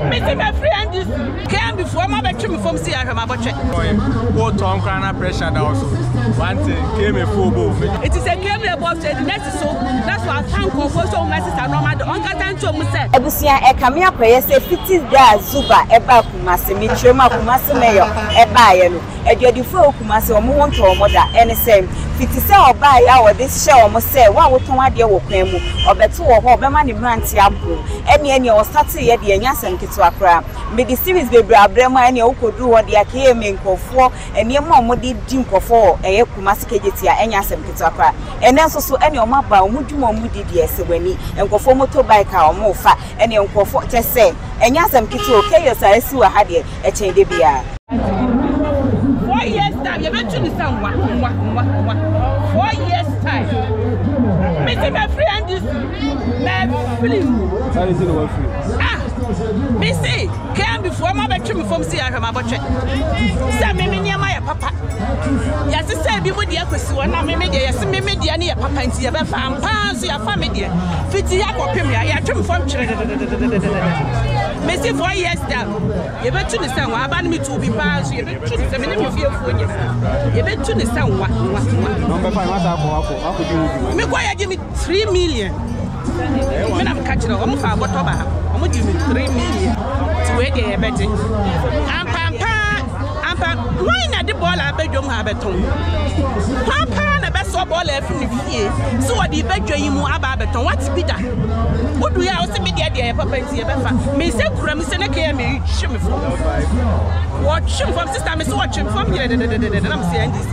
Mese mafiri NDC, KMB foɔ ma bɛtwe me fam si ahwɛ mabɔtwɛ. Wotɔn koraa na pressure da wo so. Wante KMA fo bo. Eti sɛ KMA bɔ so edi nɛɛse so na so afa nkurɔfoɔ sɛ wɔn asesa nneɛma de ɔnkasa nkyerɛ wɔn sɛ. Abusua, ɛkame akɔyɛ sɛ fiti da a Zuba baa Kumasi, mekyerɛ mu a Kumasi Mayor baeɛ no, Adwadifoɔ a ɛwɔ Kumasi, wɔn ho ntɔ wɔn da. Ɛne sɛ, fiti sɛ ɔbaeɛ a ɔde hyɛɛ wɔn sɛ, wo a wotɔn adeɛ wɔ kwan mu, ɔbɛto wɔ hɔ, ɔbɛma ne mmeranteɛ abo. Ɛnneɛ neɛ ɔstarteeɛ deɛ, ɛnyɛ asɛm ketewa koraa. Mede series bebree abrɛ mo a, ɛnneɛ wokɔduru hɔ deɛ a, KMA nkurɔfoɔ, nneɛma a wɔde di nkurɔfoɔ wɔ ɛyɛ Kumasi Kejetia, ɛnyɛ asɛm ketewa koraa. Ɛnnɛ nso so, ɛnneɛ wɔaba, wɔn dwuma a wɔdi deɛ, sɛ w'ani. Nkurɔfoɔ motorbike a wɔrefa, ɛnneɛ nkurɔfoɔ, kyerɛ sɛ, ɛnyɛ asɛm ketewa o, chaos a asi wɔ ha deɛ, ɛkyɛn da biara. 4 years time yɛbɛtu ne sɛ nwa nwa nwa nwa. 4 years time, mesi mɛfiri NDC, mɛfiri mu. Ah, mesi KMB foɔ ma bɛtwe me fam si ahwɛ mabɔtwɛ sɛ meme nneɛma yɛ papa. Yɛse sɛ ebi mu deɛ kɔsi hɔ na meme deɛ, yɛse meme deɛ ne yɛ papa, nti yɛbɛfa ampaa nso yɛafa me deɛ fiti yɛakɔpem yɛ yɛatwe me fam twerɛ dededededede. Mesi 4 years time yɛbɛtu ne sɛ nwa aba no. Metu bi paa nso yɛbɛtu ne sɛ mene me fiefoɔ nyinaa yɛbɛtu ne sɛ nwa nwa nwa. Mekɔ yɛgye me 3 million. Me na meka kyerɛ wɔn fa abɔtɔ baako, wɔn gye me 3 million. Ti wei deɛ yɛbɛgye ampampa ampa. Wɔn na de bɔɔla abɛdwam ha abɛtɔn kwan paa na bɛsɔ bɔɔla afi ne fie so wɔde bɛdwa yi mu aba abɛtɔn. Wate bi da? Wodu yɛ a wɔsɛ me deɛ deɛ yɛ papa nti yɛbɛfa me nsɛ kura mi sɛ ne kɛyɛ me twe me fam, wɔtwe me fam. Sister, me sɛ wɔtwe me fam yɛ dɛdɛdɛdɛdɛ na me sɛ NDC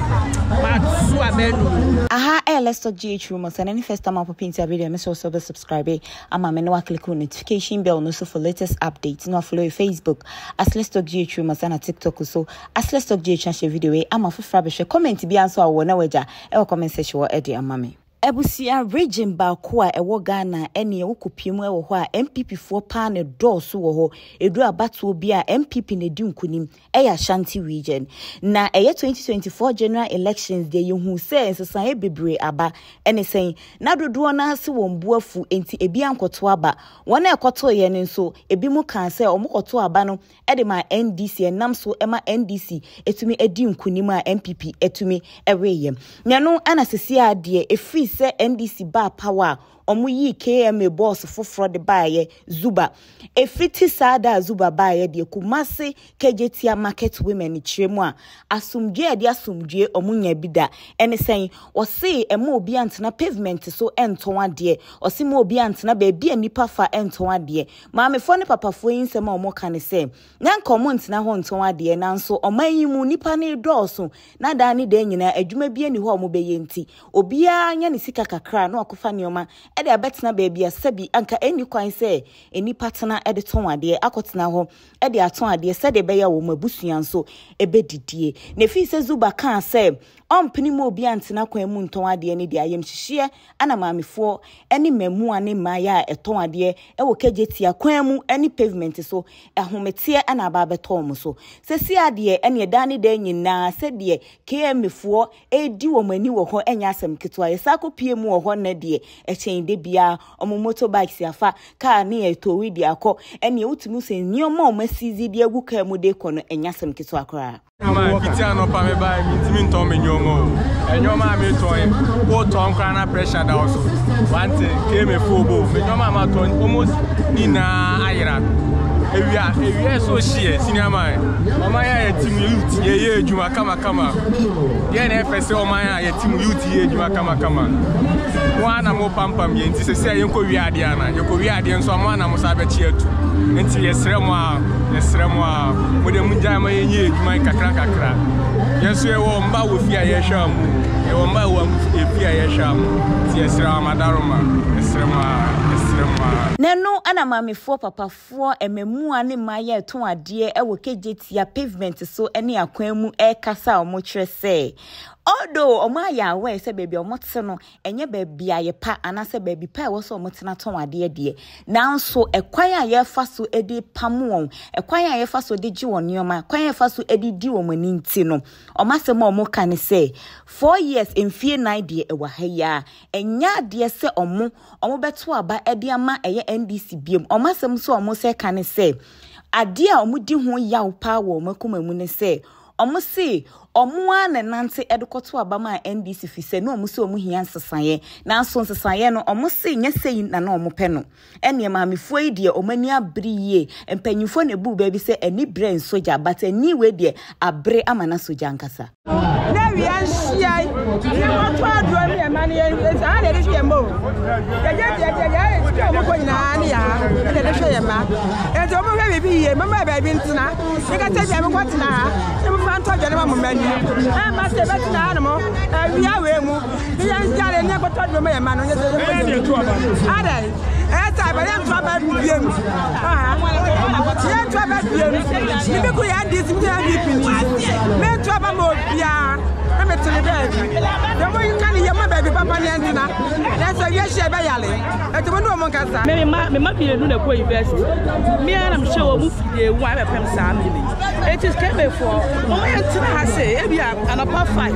mato abɛnu. Aha ɛyɛ Let's Talk GH Rumors, ɛno ne first time a wopɛ nti abɛdeɛ mesɛ wo sɛ wobɛ subscribe ama me na waclick wo notification bell no so for latest updates, na wafollow yɛ Facebook as Let's Talk GH Rumors ɛna TikTok so as Let's Talk GH, na hyɛ video yi ama foforɔ abɛhwɛ. Comment biara nso a wɔwɔ na wagya ɛwɔ comment section hɔ ɛde ama me. Abusua, region baako a ɛwɔ Ghana ɛneɛ wokɔpie mu ɛwɔ hɔ a NPP foɔ paa na ɛdɔɔso wɔ hɔ, ɛduru abatoɔ bi a NPP na ɛdi nkonim, ɛyɛ Ashanti Region. Na ɛyɛ 2024 general elections deɛ, yɛhuu sɛ nsesaeɛ bebree aba. Ɛne sɛn? Na dodoɔ no ara se wɔn bo afu, enti ebi ankɔto aba. Wɔn a ɛkɔtoeɛ no nso, ebinom kaa sɛ wɔkɔtoo aba no de maa NDC, ɛnam so ma NDC tumi di nkunim a NPP tumi weeɛ. Na ɛno na seesei ara deɛ, ɛfiri sɛ NDC baa power a wɔyii KMA boss foforɔ de baeɛ, Zuba. Ɛfiti saa da a Zuba baeɛ deɛ, Kumasi Kejetia Market Women kyerɛ mu a, asomdwoeɛ a ɛde asomdwoeɛ wɔn nya bi da. Ɛne sɛn? Ɔse ɛma obi antena pavement so ntɔn adeɛ. Ɔse ma obi antena baabi a nnipa fa ntɔn adeɛ. Maamefoɔ ne papafoɔ yi nsɛm a wɔka ne sɛ, na anka wɔn ntena hɔ ntɔn adeɛ, nanso ɔman yi mu nnipa no redɔɔso na daa ne daa nyinaa adwuma biara nni hɔ a wɔbɛyɛ nti, obiara nya ne sika kakra a na wakɔfa nneɛma de abɛtena baabi a sɛbi anka ɛnni kwan sɛ nnipa tena de tɔn adeɛ akɔtena hɔ de atɔn adeɛ sɛdeɛ ɛbɛyɛ a wɔn abusua nso bɛdidie. Na ɛfiri sɛ Zuba kaa sɛ ɔmpene ma obi antena kwan mu ntɔn adeɛ no deɛ, ayamhyehyeɛ na maamefoɔ ne mmaamua ne mmaeɛ a ɛtɔn adeɛ wɔ Kejetia kwan mu ne pavement so ahometeɛ na aba abɛtɔ wɔn so. Seesei adeɛ ɛneɛ daa ne daa nyinaa sɛdeɛ KMA foɔ redi wɔn ani wɔ hɔ nyɛ asɛm ketewa. Yɛsan kɔpue mu wɔ hɔ nnɛ deɛ, ɛkyɛn da biara. Wɔn motorbikes afa, kaa ne yɛtɔwi de akɔ. Ɛnneɛ wotumi hu sɛ nneɛma a wɔasiizi de agu kaa mu de rekɔ no, ɛnyɛ asɛm ketewa koraa. Ma fiti anɔpa me bae, mentumi ntɔn me nneɛma o. Nneɛma a metɔn yi, wotɔn koraa na pressure da wo so. Wante kee me fo bo. Me nneɛma a matɔn almost nyinaa ayera. Ewia, ewia so hyeɛ, senior man. Ɔman a yɛte mu youth yɛyɛ adwuma kama kama. Deɛ na ɛfɛ sɛ ɔman a yɛte mu youth yɛ adwuma kama kama. Mo ara na mo pampam yɛn nti sɛ sɛ yɛnkɔ wie adeɛ ana. Yɛkɔ wie adeɛ nso a mo ara na mo sa bɛkye atu. Nti yɛsrɛ mo a, yɛsrɛ mo a, mo deɛ mo ngyae ma yɛnyɛ adwuma nkakra nkakra. Yɛn nso yɛwɔ mba wɔ fie a yɛhwɛ a mo. Yɛwɔ mba wɔ fie a yɛhwɛ a mo. Nti yɛsrɛ amadaroma, yɛsrɛ mo a, yɛsrɛ mo a. Na ɛno na maamefoɔ, papafoɔ, mmamua ne mmayewa a ɛtɔn adeɛ wɔ Kejetia pavement so ne akwan mu rekasa a wɔkyerɛ sɛ. Although wɔn ayɛ aware sɛ baabi a wɔte no ɛnyɛ baabi a yɛ pa anaasɛ baabi pa a ɛwɔ sɛ wɔtena tɔn adeɛ deɛ, nanso ɛkwan a yɛfa so de pam wɔn, ɛkwan a yɛfa so de gye wɔn nneɛma, kwan a yɛfa so de di wɔn ani nti no, wɔn asɛm a wɔka ne sɛ, 4 years, mfie 4 deɛ ɛwɔ ha yi a, ɛnyɛ adeɛ sɛ wɔn bɛto aba de ama ɛyɛ NDC biom. Wɔn asɛm nso a wɔn sɛ ka ne sɛ, adeɛ a wɔdi ho yaw paa wɔ wɔn akoma mu ne sɛ, wɔn se wɔn ara na nante de kɔto aba ma NDC fi sɛ na wɔn sɛ wɔn hia nsesaeɛ, nanso nsesaeɛ no, wɔn se nyɛ sɛyi na na wɔn pɛ no. Ɛnneɛ maamefoɔ yi deɛ, wɔn ani abere yie. Mpanyinfoɔ na ebu baabi sɛ ani brɛ nsogya, but ani wei deɛ abere ama na sogya ankasa. Na wia nhyia yi ne wɔtɔ aduro ne ɛma no yɛ saa na yɛde hwɛ yɛn mma o. Yɛgye yɛgye yɛ sukuu a wɔkɔ nyinaa ne yɛ ɛna yɛde hwɛ yɛn mma. Nti wɔn hwɛ biribi yie, mɛma yɛ baabi ntena. Ne kasa bi a mekɔ tena ha ne mo fa ntɔ aduane ma mo mma ni. Ɛmma sɛ yɛbɛtena ha nom awia wei mu ne yɛn yare ne yɛkɔtɔ aduro ma yɛn mma no yɛ sɛ yɛkɔ yɛn. Adɛn? Ɛyɛ sɛ abɛ yɛnto aba biem. Yɛnto aba biem. Ne bi ko yɛ NDC, mi yɛ NPP ni. Mento aba ma obiara. Na mete ne baabi. Deɛ mo ka ne yɛ mo baabi papa ne ɛntena. Nanso awia hyia ɛbɛyale. Ɛti mo ne wɔn nkasa. Me ma mmienu na ɛkɔ university. Me ara na mehyɛ wɔn mu fidie mu a ɛbɛpem saa mmiri. Eti kɛmɛfoɔ, wɔn yɛn tena ha se ebi a anɔpa 5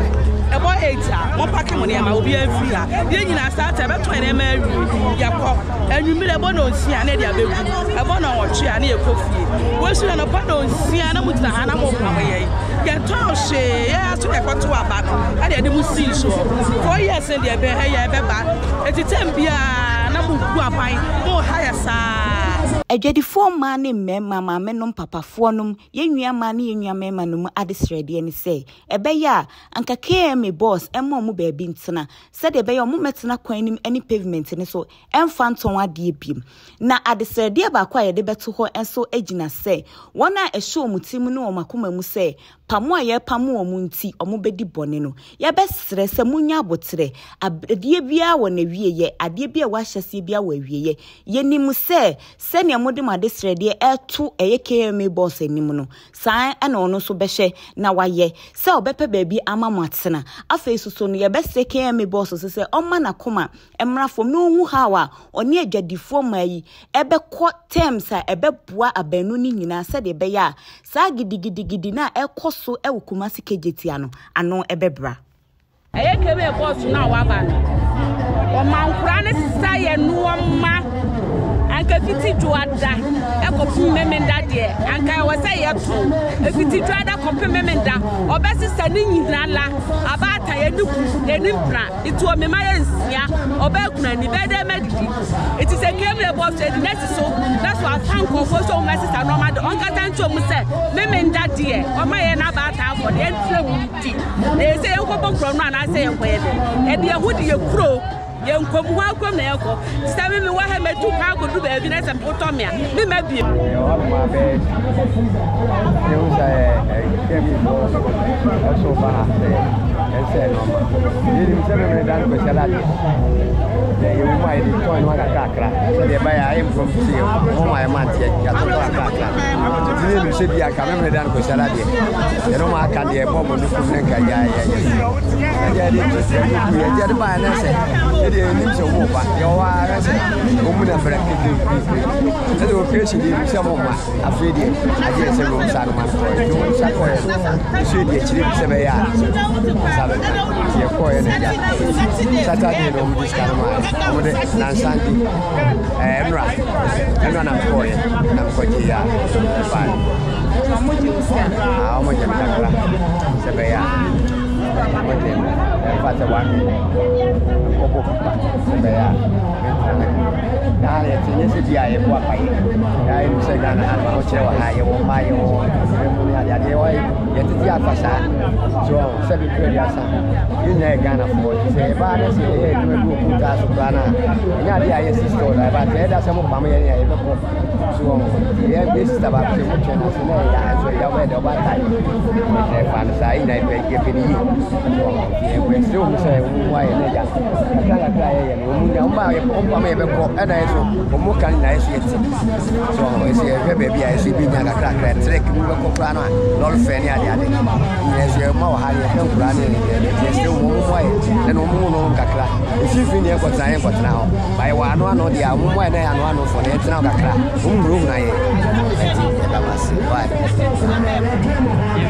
ɛbɔ 8 a, mo pack mo nneɛma, obiara mfiri ha. Yɛn nyinaa saa ta ɛbɛtɔ yɛn nneɛma awie, yɛkɔ. Anwummerɛ ɛbɔ 6:00 na yɛde abɛgu. Ɛbɔ 8:00 a na yɛkɔ fie. Wɔsu anɔpa 6:00 na mo gyina ha na mo pam yɛn. Yɛtɔn hwee, yɛn aso na yɛkɔto aba no ɛna yɛde mo sii soɔ. 4 years no deɛ ɛbɛ ɛyɛ ɛbɛba. Eti tɛm biara na mo gu aban, mo ha yɛ saa. Adwadifoɔ mmaa ne mmarima, maame nom, papafoɔ nom, yɛn nua mmaa ne yɛn nua mmarima nom adesrɛdeɛ ne sɛ, ɛbɛyɛ a anka KMA boss ɛma ɔmo baabi ntena sɛdeɛ ɛbɛyɛ ɔmo mɛtena kwan nim ne pavement ne so ɛmfa ntɔn adeɛ biem. Na adesrɛdeɛ baako a yɛde bɛto hɔ nso gyina sɛ wɔn a ɛhyɛ wɔn tirim ne wɔn akoma mu sɛ pamo a yɛrepamo wɔn nti wɔn bɛdi bɔne no, yɛbɛsrɛ sɛ munya abotrɛ. Adeɛ biara wɔ n'awieyɛ, adeɛ bi a ɛwɔ ahyɛseɛ biara wɔ awieyɛ. Yɛnim sɛ sɛnea mode mo adesrɛdeɛ ɛto ɛyɛ KMA boss anim no, saa ɛna ɔno nso bɛhyɛ na wayɛ sɛ ɔbɛpɛ baabi ama mo atena. Afei soso no, yɛbɛsrɛ KMA boss so sɛ ɔmma n'akoma mmra fam na ɔnhu how a ɔne adwadifoɔ mmaa yi ɛbɛkɔ terms a ɛbɛboa abaanu no nyinaa, sɛdeɛ ɛbɛyɛ a saa gidigidigidi no a ɛkɔ so ɛwɔ Kumasi Kejetia no ano ɛbɛbra. Ɛyɛ KMA boss no a waba no, ɔma nkora no sesa yɛ nneɛma. Anka fiti Dwoada ɛkɔpem Memenda deɛ, anka ɛwɔ sɛ yɛto efiti Dwoada kɔpem Memenda, ɔbɛsesa ne nyina la abaata yɛne ku yɛne mpena nti ɔmema yɛ nsia ɔbɛɛ kuna ni bɛɛ dɛ mɛdidi. Nti sɛ KMA boss edi n'asi so na so afa nkɔfoɔ sɛ ɔmo ɛsesa nneɛma de, ɔnkasa nkyɛn ɔmo sɛ Memenda deɛ ɔma yɛ n'abaata afɔ deɛ ɛntina mu di na yɛ sɛ yɛnkɔbɔ korɔ no anaasɛ yɛnkɔyɛ dɛ ɛde yɛn ho de yɛ kuro yɛn nkɔm ho akɔm na yɛnkɔ sɛ me wɔ ha mɛtu kwan akɔdu baabi na sɛ wotɔ me a me ma bie. Yɛwɔ hɔ nom abɛyɛ ehu sɛ kɛmi fo ɛso ba ha sɛ ɛsɛ nneɛma. Yɛnim sɛ memene da no kwasiada deɛ sɛ yɛwɔ mu a, yɛde tɔn nneɛma kakrakra sɛdeɛ ɛbɛyɛ a ɛmprɔm sɛ yɛ wɔn a yɛma nteɛ yɛatotɔ kakrakra. Nti ne yɛnim sɛ bi anka memene da no kwasiada deɛ yɛne ma aka deɛ ɛbɔ bɔ no kum ne nka gya yɛyɛ yɛde yɛde yɛde baeɛ no sɛ yɛde yɛnim sɛ wɔn ba yɛwɔ hɔ ara sɛ wɔn mu na brɛ kekekeke sɛdeɛ operation deɛ yɛnim sɛ mo ma. Afei deɛ agye sɛ wɔn nsa no ma no kɔɛ, nti wɔn nsa kɔɛ no nso yɛ deɛ akyire bi sɛ bɛyɛ a nsa bɛka. Nti yɛkɔɛ no agya Saturday na wɔn de sika no ma wɔn de nansande ɛnura na mekɔɛ na mekɔgye yɛ a ɛbaa a wɔn gye me kakra sɛ bɛyɛ a wɔn gye me ɛmfa sɛ 1 million nkɔbɔ pipa sɛ bɛyɛ a mentena ha. Na ha yɛte nyɛ sɛ bi a yɛbɔ apayɛ na yɛnim sɛ Ghana ha no ahokyerɛ wɔ ha, yɛwɔ mma, yɛwɔ mu ne adeadeɛ wɔ yɛtete afa saa so sɛ bɛpɛ aduasa. Yɛn nyinaa yɛ Ghanafoɔ, nti sɛ yɛbaa na sɛ yɛyɛ adwuma bi wɔ kuntaa so koraa no a, ɛnyɛ adeɛ a yɛsi store da ɛba sɛ ɛda sɛ mopam yɛn a yɛbɛkɔ so wɔ yɛ yɛ sister baako sɛ motwɛn ase na ɛyɛ nso ɛyɛ wobɛyɛ dɛ wobɛatae ɛsɛ fa no saa. Yɛn nyinaa yɛpɛ ne yie so nti yɛsrɛ wɔ mu sɛ wɔmmoa yɛn na agya kakra kakra yɛyɛ. yɛ no, wɔn nya wɔn ba wɔn pam yɛ bɛkɔ ɛna yɛ so wɔn ka no nyinaa yɛ so yɛ te. So ɛsɛ yɛhwɛ baabi a yɛsɛ ebi nya kakrakra trek mu bɛkɔ koraa no a lɔre fɛ ne ade ade nyinaa nso yɛma wɔ ha yɛhwɛ nkoraa ne ne deɛ yɛsrɛ wɔn wɔn mmoa yɛ na wɔn mu no kakra mfimfini deɛ nkɔtena yɛ nkɔtena hɔ ba yɛwɔ ano ano deɛ a wɔn mmoa yɛ na yɛ ano ano fo na yɛtena hɔ kakra wɔn hunahuna yɛ ɛnti yɛda mo ase bye.